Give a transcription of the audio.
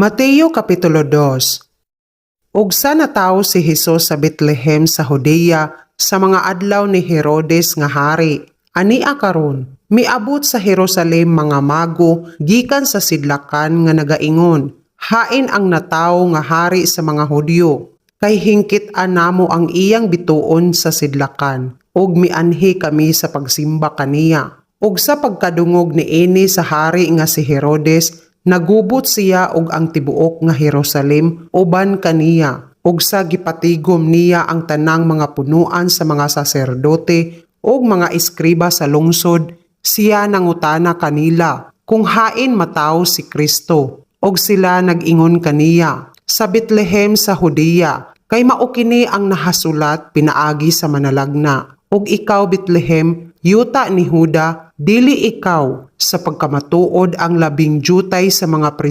Mateo Kapitulo 2. Ug sa natawo si Hesus sa Bethlehem sa Judea sa mga adlaw ni Herodes nga hari. Ania karon, miabot sa Jerusalem mga mago gikan sa sidlakan nga nagaingon, "Hain ang natawo nga hari sa mga Hudyo? Kay hingkit-an namo ang iyang bituon sa sidlakan, ug mianhi kami sa pagsimba kaniya." Ug sa pagkadungog niini sa hari nga si Herodes, nagubot siya ug ang tibuok nga Jerusalem uban kaniya. Ug sa gipatigom niya ang tanang mga punuan sa mga saserdote ug mga eskriba sa lungsod, siya nangutana kanila kung hain matawo si Kristo. Ug sila nag-ingon kaniya, "Sa Bethlehem sa Judea, kay mao kini ang nahasulat pinaagi sa manalagna. Ug ikaw, Bethlehem, yuta ni Juda, dili ikaw sa pagkamatuod ang labing jutay sa mga